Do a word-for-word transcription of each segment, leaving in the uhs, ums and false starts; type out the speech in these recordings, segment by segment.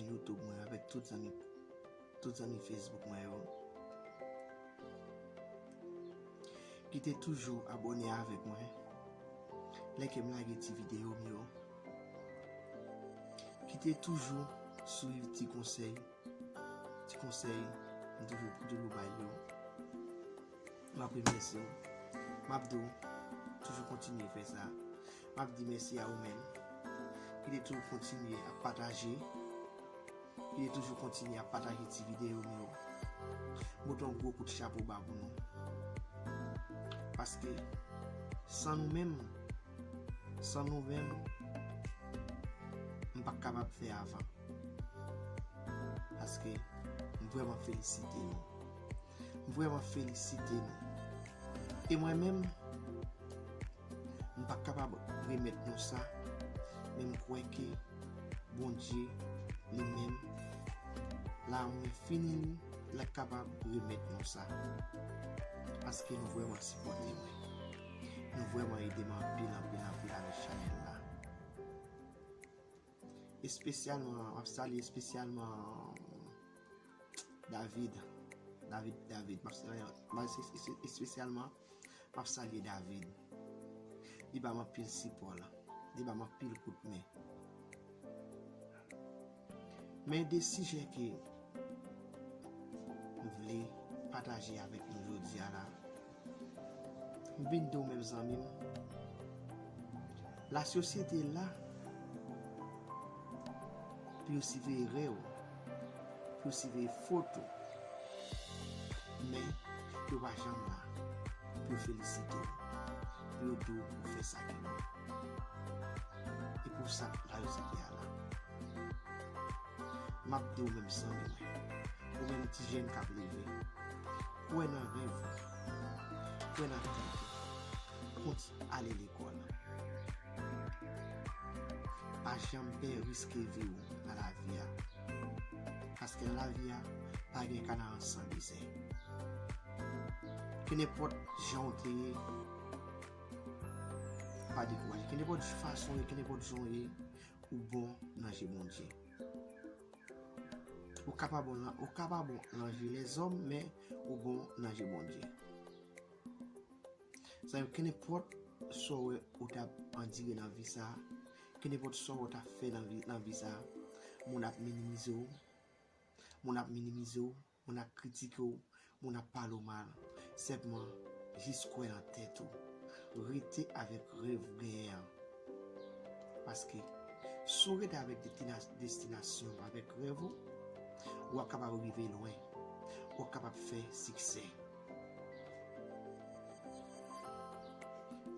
YouTube mwen, avèk tout zanmi, tout zanmi Facebook mwen yo. Ki te toujou abòne avèk mwen. Lè ke m lage ti videyo m yo. Ki te toujou swiv ti konsèy. Ti konsèy, m toujou, toujou bay yo. M ap remèsye w. M ap di w, toujou kontinye fè sa. M ap di mèsi a ou menm. Ki te toujou kontinye ap pataje. Ki te toujou kontinye ap pataje ti videyo m yo. M pote yon gwo kout chapo ba pou nou. Paske, san nou menm, san nou menm, m pa t kapab fè avan. Paske, m vrèman felisite nou. M vrèman felisite nou. E mwen menm, m pa kapab remèt nou sa, men m kwè ke Bondye, li menm, la mwen fini li, l ap kapab remèt nou sa. Paske nou vrèman sipòte mwen. Nou vrèman ede m anpil, anpil, anpil avèk chanèl la. Espesyalman, m ap salye espesyalman David. David, David. M ap salye, m ap es-, es-, espesyalman, m ap salye David. Li ba m anpil sipò la. Li ba m anpil kout men. Men de sijè ke m vle pataje avèk nou jodi a la. M vin di w menm zanmi m, lasosyete la pou yo siveye rèv ou, pou yo siveye fot ou, men yo pa janm la pou yo felisite w, pou yo di w ou fè sa ki bon. E pou sa, lasosyete a la. M ap di w menm zanmi mwen, ou menm ti jèn k ap leve, kwè nan rèv ou, kwè nan tèt ou, kontinye ale lekòl. Pa janm pè riske vi w nan lavi a. Paske nan lavi a, pa gen kanaran san dezè. Kenenpòt jan w te ye, pa dekouraje. Kenenpòt fason w ye, kenenpòt jan w ye, ou bon nan je Bondye. Ou ka pa bon nan, ou ka pa bon nan je lèzòm, men ou bon nan je Bondye. Sa yo, kenenpòt sa w wè ou t ap andire nan vi sa, kenenpòt sa w wè w t ap fè nan vi, nan vi sa, moun ap minimize w, moun ap minimize w, moun ap kritike w, moun ap pale w mal. Senpman, jis kwè nan tèt ou. Rete avèk rèv ou genyen an. Paske, si w rete avèk destina-, destinasyon, avèk rèv ou, w ap kapab rive lwen. W ap kapab fè siksè.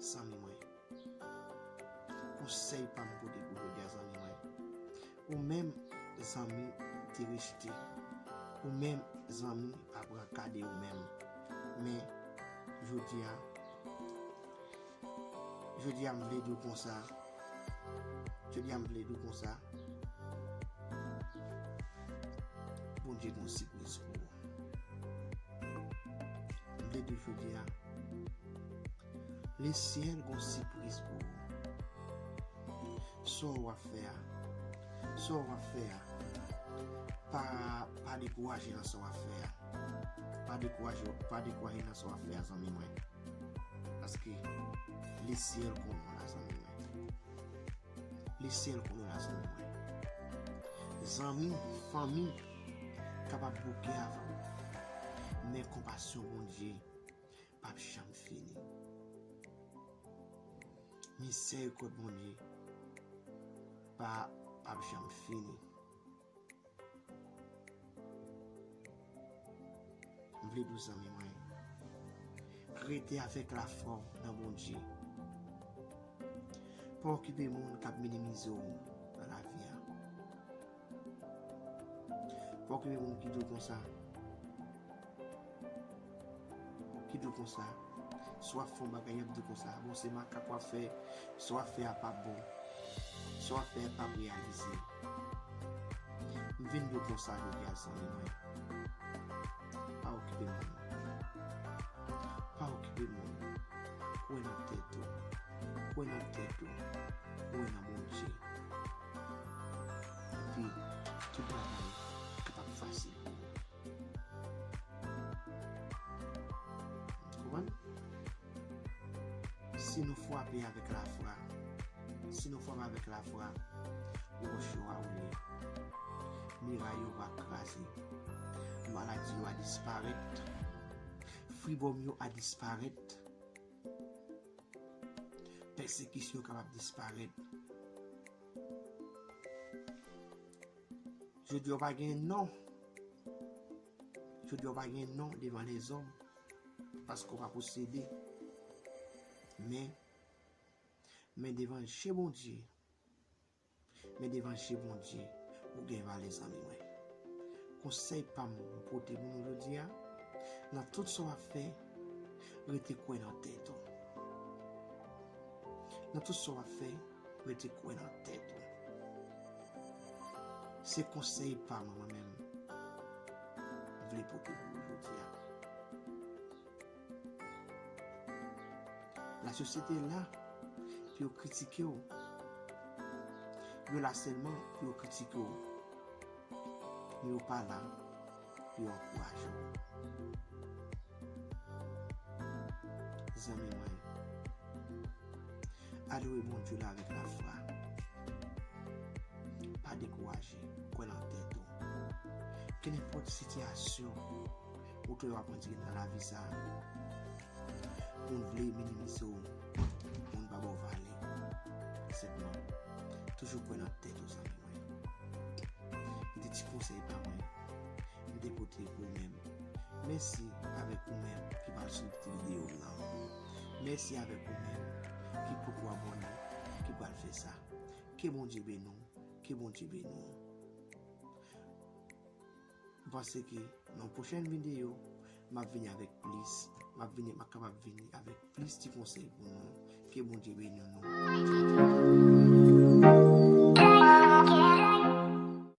Zanmi mwen, konsèy pa m pote pou jodi a, zanmi mwen. Ou menm, zanmi, te rejte. Ou menm, zanmi, pa pran kade ou menm. Men, jodi a, jodi a, m vle di w konsa. Jodi a, m vle di w konsa. Bondye gon sipriz pou ou. M vle di w jodi a, Lesyèl gon sipriz pou ou. Sa w ap fè a, sa w ap fè a, pa, pa dekouraje nan sa w ap fè a. Pa dekouraje, pa dekouraje nan sa w ap fè a, zanmi mwen. Paske lesyèl konnen w la, zanmi mwen. Lesyèl konnen w la, zanmi mwen. Zanmi, fanmi kapab bouke avè w, men konpasyon Bondye p ap janm fini. Mizèrikòd Bondye pa, p ap janm fini. M vle di w, zanmi mwen, rete avèk lafwa w nan Bondye. Pa okipe moun k ap minimize w nan lavi a. Pa okipe moun ki di w konsa, ki di w konsa, si w ap fè yon bagay, y ap di w konsa, bon, se makak w ap fè, sa w ap fè a p ap bon, sa w ap fè a p ap reyalize. M vin di w konsa jodi a, zanmi mwen. Pa okipe moun. Pa okipe moun. Kwè nan tèt ou. Kwè nan tèt ou. Kwè nan Bondye. Epi, tout Si nou frape avèk lafwa, si nou frape avèk lafwa, wòch yo a woule, miray yo va kraze, maladi yo a disparèt, fribòm yo a disparèt, pèsekisyon yo kapab disparèt. Jodi a w pa gen non. Jodi a w pa gen non devan lèzòm, paske w pa posede. Men, men devan je Bondye, men devan je Bondye, ou gen valè, zanmi mwen. Konsèy pa m m pote pou nou jodi a, nan tout sa w ap fè, rete kwè nan tèt ou. Nan tout sa w ap fè, rete kwè nan tèt ou. Se konsèy pa mwen, mwen menm, m vle pote pou ou jodi a. Lasosyete la pou yo kritike w. Yo la sèlman pou yo kritike w. Men yo pa la pou yo ankouraje w. Zanmi mwen, adore Bondye la avèk lafwa. Pa dekouraje, kwè nan tèt ou. Kenenpòt sitiyasyon ou twè w ap andire nan lavi sa a, moun vle minimize w, moun pa ba w valè. Senpman, toujou kwè nan tèt ou, zanmi mwen. Li te ti konsèy pa mwen. M te pote pou ou menm. Mèsi avèk ou menm ki pral swiv ti videyo m nan. Mèsi avèk ou menm ki poko abòne, ki pral fè sa. Ke Bondye beni w. Ke Bondye beni w. M panse ke nan pwochèn videyo, m ap vini avèk plis. M ap vini, m ap kapab vini avèk plis ti konsèy pou nou. Ke Bondye beni nou.